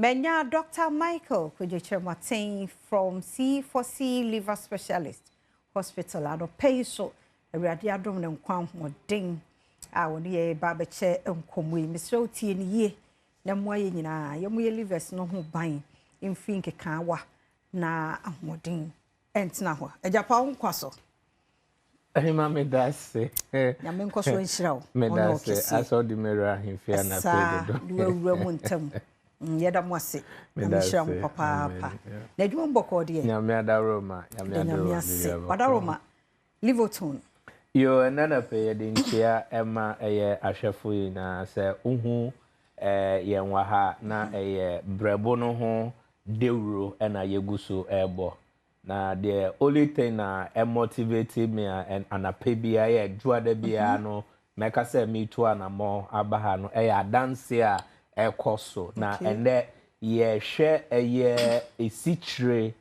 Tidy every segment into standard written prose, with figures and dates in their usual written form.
Menya Dr. Michael Kojo Kyerematen from C4C Liver Specialist Hospital anɔpa yi so. Awurade adom ne nkwa ahoɔden a wɔne yɛ ba bɛkyɛ nkɔmmɔ yi. Mesrɛ wo, tie no yie na mmoa yɛ nyinaa yɛmo yɛ livers no ho ban mfiri nkekaawa na ahoɔden ɛntena hɔ. Agyapa, wo nkwa so. Ɛhema, meda ase. Nyame nkɔ so nhyira wo. Meda ase asɛ ɔde mmerɛ ahemfie anapɛ. Saa dodo de wawura mu ntam. Yɛda mo ase. Meda Nyame nhyira mo ase. papaapa. Amen. Yeah. Na adwuma mu bɔkɔɔ deɛ? Nyame adaworoma, Nyame Da Nyame adaworoma. ase. Biribiara bɔkɔɔ. Wadaroma Liverton. Yo, ɛnɛ na pɛ yɛde nkyia ɛma ɛyɛ ahwɛfo nyinaa sɛ wohu yɛn wɔ ha na ɛyɛ brɛbo no ho dewuro ɛna yɛgu so ɛrebɔ. Na the only thing na ɛmotivate me a anapa biara yɛ dwoada biara no mɛka sɛ metu anammɔ aba ha no ɛyɛ adanse a ɛkɔ so. Na ɛnɛ yɛhwɛ ɛyɛ esikyire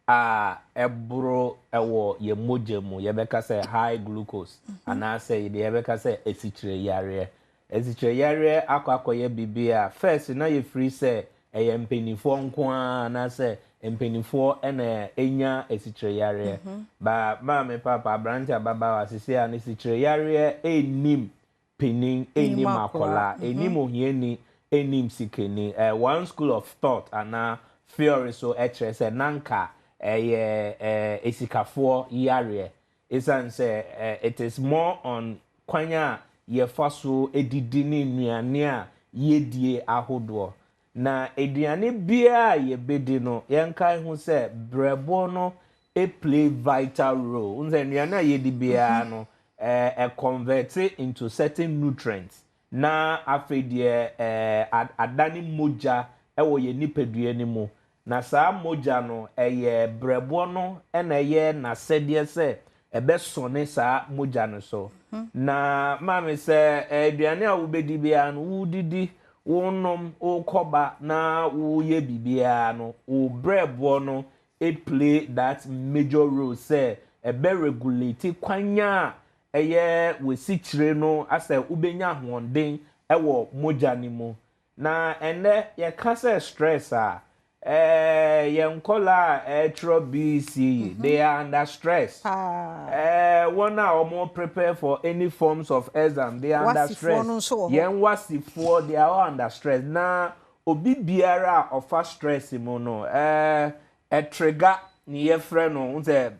a ɛboro ɛwɔ yɛn mogya mu, yɛbɛka sɛ high glucose anaasɛ yɛde yɛbɛka sɛ esikyire yareɛ. Esikyire yareɛ akɔ akɔyɛ biribi a first na yɛfiri sɛ ɛyɛ mpanimfoɔ nko ara anaasɛ mpanimfoɔ ɛna ɛnya esikyire yareɛ ba. Maame, papa, aberante, ababaawa, sisi a no esikyire yareɛ ɛnnim panin, ɛnnim akɔlaa, ɛnnim ohiani, ɛnnim sikani. One school of thought anaa theory so ɛkyerɛ sɛ nanka ɛyɛ esikafoɔ yareɛ, ɛsiane sɛ it is more on kwan a yɛfa so edidi ne nnuane a yɛdie ahodoɔ. Na aduane biara a yɛbɛdi no, yɛnkae ho sɛ brɛboɔ no play vital role n sɛ nnuane a yɛdi biara no ɛ convert into certain nutrients na afei deɛ adane mogya ɛwɔ yɛn nipadua no mu. Na saa mogya no, ɛyɛ brɛboɔ no ɛna ɛyɛ n'asɛdeɛ sɛ ɛbɛsɔne saa mogya no so. Na maame, sɛ aduane a wobɛdi biara no, wodidi, wonom, wokɔba na woyɛ biribiara no, wo brɛboɔ no play that major role sɛ ɛbɛ regulate kwan a ɛyɛ w'esikyire no asɛ wobɛnya ahoɔden ɛwɔ mogya no mu. Na ɛnɛ yɛka sɛ stress a, yɛn nkɔla a ɛtwerɛ BECE, they are under stress. Wɔn a wɔn prepare for any forms of exam, they are under stress. Yɛn WASSCE foɔ, they are all under stress. Na obi biara a ɔfa stress mu no, ɛtrigger ne yɛfrɛ no sɛ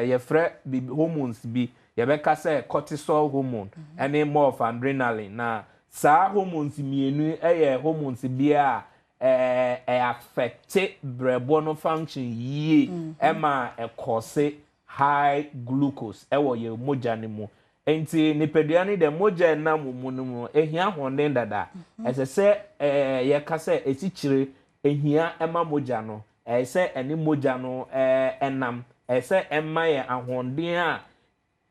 yɛfrɛ bi hormones bi, yɛbɛka sɛ cortisol hormone ɛne more of adrenaline. Na saa hormones mmienu ɛyɛ hormones bi a ɛ affect brɛboɔ no function yie, ɛma ɛkɔse high glucose ɛwɔ yɛn mogya no mu. Nti nipadua no deɛ, mogya ɛnam wɔ mu no mu ehia ahoɔden dada. Ɛsɛ sɛ yɛka sɛ esikyire ehia ɛma mogya no, ɛyɛ sɛ ɛne mogya no ɛnam, ɛyɛ sɛ ɛma yɛn ahoɔden a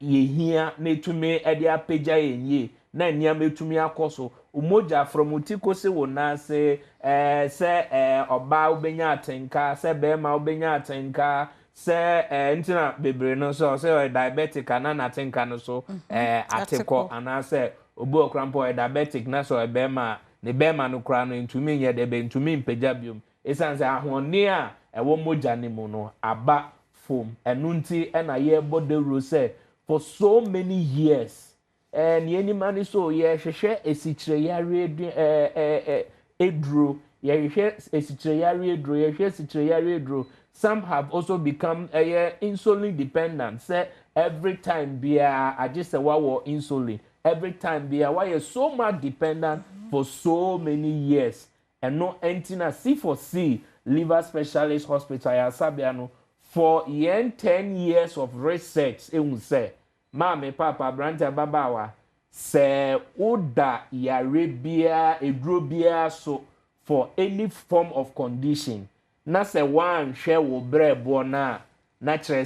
yɛhia na etumi ɛde apagya yɛn yie na nneɛma etumi akɔ so. Mogya from ti kosi wo nan ase, sɛ ɔbaa wobɛnya atenka, sɛ bɛrima wobɛnya atenka, sɛ ntina bebree no nso ɔsɛ ɔyɛ diabetic ana n'atenka no so atekɔ, anaasɛ obi wɔ kora mpo ɔyɛ diabetic na sɛ ɔyɛ bɛrima a, ne bɛrima no koraa no ntumi nyɛ dɛ bɛ ntumi mpagya biom, ɛsiane sɛ ahoɔden a ɛwɔ mogya no mu no aba fam. Ɛno nti ɛna yɛrebɔ dawuro sɛ for so many years nea anim ani so yɛhwehwɛ esikyire yareɛ ɛɛ ɛɛ ɛɛ eduro, yɛhwehwɛ esikyire yareɛ eduro, yɛhwehwɛ esikyire yareɛ eduro. Some have also become ɛyɛ insulin dependent, sɛ every time biara agye sɛ wawɔ insulin, every time biara wayɛ so much dependent for so many years. Ɛno nti na C4C Liver Specialist Hospital yasabea no, for yɛn 10 years of research, ehu sɛ maame, papa, aberante, ababaawa, sɛ woda yare biara eduro biara so for any form of condition na sɛ woanhwɛ wo brɛboɔ no a, na kyerɛ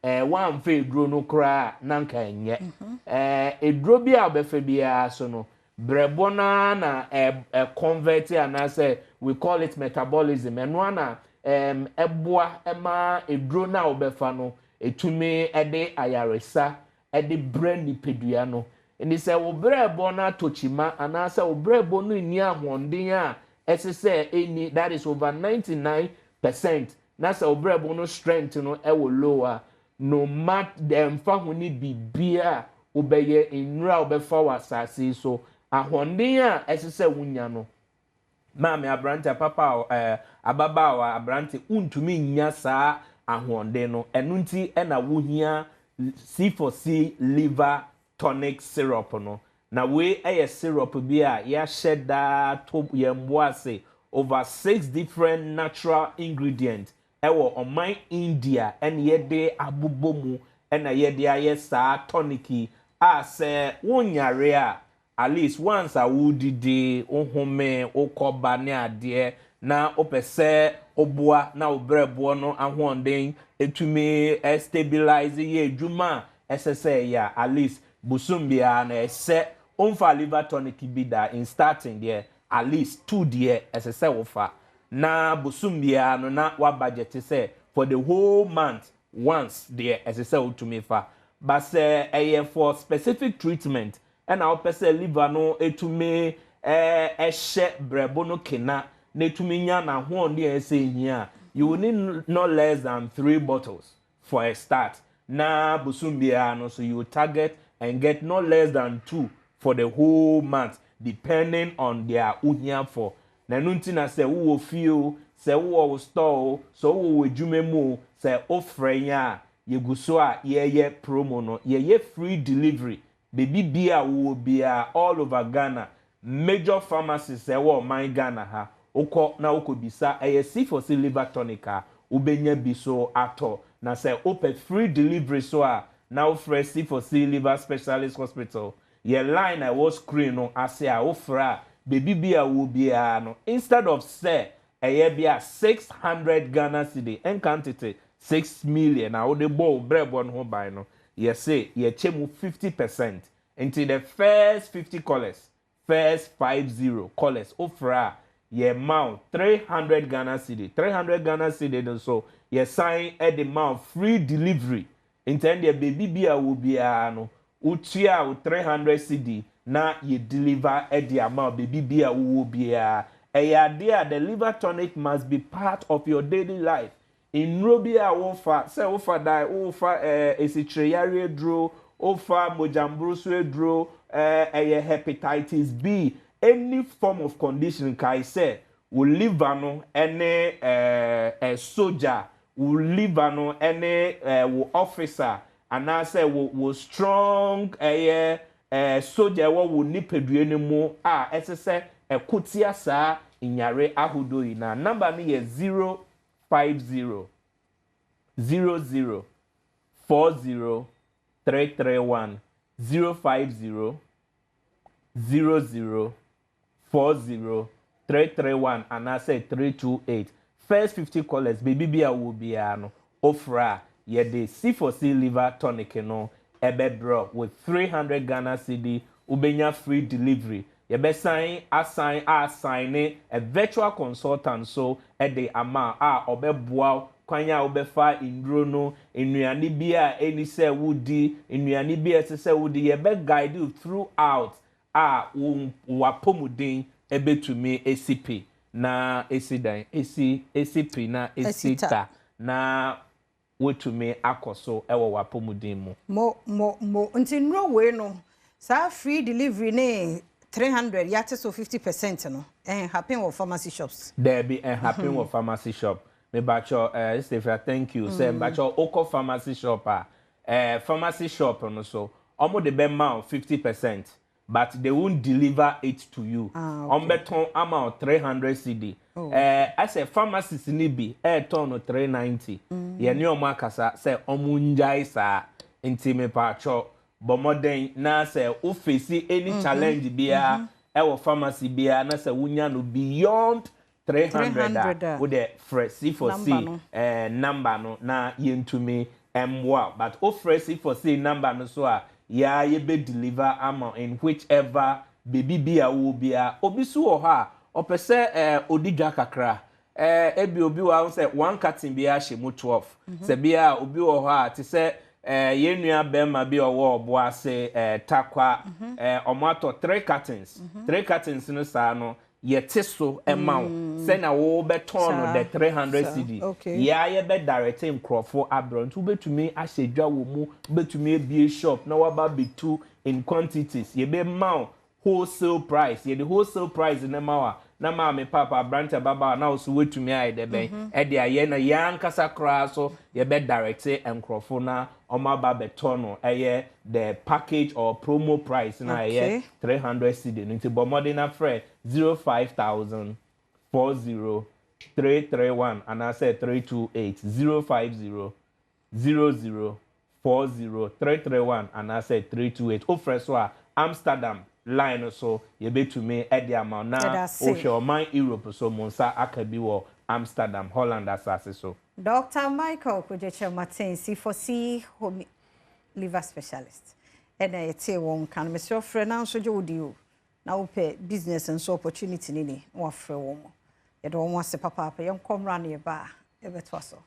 sɛ woamfa eduro no koraa na nka ɛnyɛ eduro bi a wobɛfa biara so no, brɛboɔ no ara na ɛ ɛ convert anaasɛ we call it metabolism. Ɛno ara na ɛboa ɛma eduro no a wobɛfa no etumi ɛde ayaresa ɛde brɛ nipadua no. Nti sɛ wo brɛboɔ no atɔ kyima anaasɛ wo brɛboɔ no nni ahoɔden a ɛsɛ sɛ ɛni, that is over 99%, na sɛ wo brɛbo no strength no ɛwɔ low a, no matter ɛmfa ho ne biribiara a wobɛyɛ, nnuro a wobɛfa wɔ asase yi so, ahoɔden a ɛsɛ sɛ wonya no, maame, aberante, papa, ababaawa, aberante, wontumi nya saa ahoɔden no. Ɛno nti ɛna wohia C4C Liver Tonic Syrup no. Na wei ɛyɛ syrup bi a yɛahyɛ daa to yɛn bo ase over six different natural ingredients ɛwɔ ɔman India, ɛna yɛde abobɔ mu ɛna yɛde ayɛ saa tonic yi a sɛ wonyare a, at least once a wodidi, wohome, wokɔba ne adeɛ na wopɛ sɛ woboa na wo brɛboɔ no ahoɔden etumi stabilize, yɛ adwuma a ɛsɛ sɛ ɛyɛ a, at least bosom biara na ɛsɛ womfa liver tonic bi da. In starting deɛ, at least two deɛ ɛsɛ sɛ wofa, na bosom biara no na wa budget sɛ for the whole month once deɛ ɛsɛ sɛ wotumi fa. But sɛ ɛyɛ for specific treatment ɛna wopɛ sɛ liver no etumi ɛhyɛ brɛbo no kena na etumi nya n'ahoɔden a ɛsɛ hia, you will need not less than three bottles for a start. Na bosom biara no so, you target and get not less than two for the whole month, depending on their wohia for. Na ɛno nti na sɛ wowɔ fie o, sɛ wowɔ wo store o, sɛ wowɔ wɔ adwuma mu o, sɛ wofrɛ yɛn a, yɛgu so a yɛyɛ promo no, yɛyɛ free delivery beebi bia a wowɔ biara all over Ghana. Major pharmacies ɛwɔ ɔman Ghana ha, wokɔ na wokɔ bisa ɛyɛ C4C Liver Tonic a, wobɛnya bi so atɔ. Na sɛ wopɛ free delivery so a, na wofrɛ C4C Liver Specialist Hospital, yɛ line a ɛwɔ screen no ase a, wofrɛ a, beebi bi a wɔ biara no, instead of sɛ ɛyɛ bi a 600 Ghana cedi, nka tete 6 million a wode bɔ wo brɛbɔ no ho ban no, yɛse yɛkyɛ mu 50%. Nti the first 50 callers, first 50 callers, wofrɛ a, yɛ ma wo 300 Ghana cedi. 300 Ghana cedi no so, yɛsan de ma wo free delivery. Nti ɛn deɛ, beebi bi a wɔ biara no, wotua wo 300 cedi na yɛ deliver de ama wo beebi bi a wowɔ biara. Ɛyɛ adeɛ a the liver tonic must be part of your daily life. Nnuro bi a wofa, sɛ wofa dan, wofa esikyire yare aduro, wofa mogyamboro so aduro, ɛyɛ hepatitis B, any form of condition, kae sɛ wo liver no ɛne soja, wo liver no ɛne wo officer anaasɛ wo strong ɛyɛ soja ɛwɔ wo nipadua no mu a ɛsɛ sɛ ɛko tia saa nyare ahodoɔ yi. Na number no yɛ 0500040331, 0500040331 anaasɛ 328. First 50 callers, beebi bi a wɔ biara no, ofra a, yɛde C4C Liver Tonic no ɛbɛbrɛ with 300 Ghana cedi, wobɛnya free delivery. Yɛbɛsan asan ne a virtual consultant so ɛde ama a ɔbɛboa kwan a wobɛfa nduro no, nnuane bi a ɛni sɛ wodi, nnuane bi a ɛsɛ sɛ wodi. Yɛbɛ guide you throughout a wo wapɔmuden ɛbɛtumi esi pi na esi dan, esi pi na esi ta na wotumi akɔ so ɛwɔ wapɔmuden mu. Mo mo mo, nti nnuro wei no, saa free delivery ne 300 yɛate so 50% no, ɛn happen wɔ pharmacy shops? Daabi, ɛn happen wɔ pharmacy shop. Mebakyɛ Stefia, thank you. Sɛ mebakyɛ wokɔ pharmacy shop a, pharmacy shop no so, ɔmo de bɛma wo 50%, but they won't deliver it to you. Ah, okay. Ɔmo bɛtɔn ama wo 300 cedi. Oh. Ɛsɛ pharmacist ni bi ɛɛtɔn no 390. Yɛne ɔmo akasa sɛ ɔmo ngyae saa. Nti mepakyɛ bɔ mmɔden na sɛ wo face any challenge biara ɛwɔ pharmacy biara na sɛ wonya no beyond 300 300 a, a, wode frɛ C4C number no. Number no na yɛntumi mmoa. But wofrɛ C4C number no so a, yɛa yɛbɛ deliver ama in whichever beebi bi a wowɔ biara. Obi so wɔ hɔ a ɔpɛ sɛ odi dwa kakra, ebi obi wɔ hɔ sɛ one carton bi ahyɛ mu 12. Sɛ bia obi wɔ hɔ a te sɛ yɛn nua bɛrima bi a ɔwɔ ɔbo ase, Takwa, ɔmo atɔ three cartons, three cartons no saa no. Yɛte so ma wo sɛnea wobɛtɔn no the 300 cedi. Yɛ ara yɛbɛ direct nkurɔfo abrɛ wo. Nti wobɛtumi ahyɛ dwa wɔ mu, wobɛtumi abue shop na woaba abɛtu in quantities. Yɛbɛma wo wholesale price. Yɛde wholesale price no ma wo a, na maame, paapa, aberante, ababaawa na wo nso woatumi ayɛ dɛ bɛn ɛde ayɛ na yɛn ankasa koraa so yɛbɛ direct nkurɔfo na wɔaba abɛtɔ no ɛyɛ the package or promo price no a ɛyɛ 300 cedi no. Nti bɔ mmɔden na frɛ 05,000 40 331 anaasɛ 328, 050 00 40 331 anaasɛ 328. Wofrɛ so a, Amsterdam line no so yɛbɛtumi de ama wo na wohwɛ ɔman Europe so mo nsa aka bi wɔ Amsterdam, Holland asase so. Doctor Michael Kojo Kyerematen, C4C Home Liver Specialist, ɛna yɛtee wɔn nka no. Mesrɛ wo frɛ na nso gye wo deɛ o. Na wopɛ business nso opportunity no ni na wafrɛ wɔn. Yɛda wɔn ase papaapa. Yɛnkɔ mmra na yɛba a yɛbɛtoa so.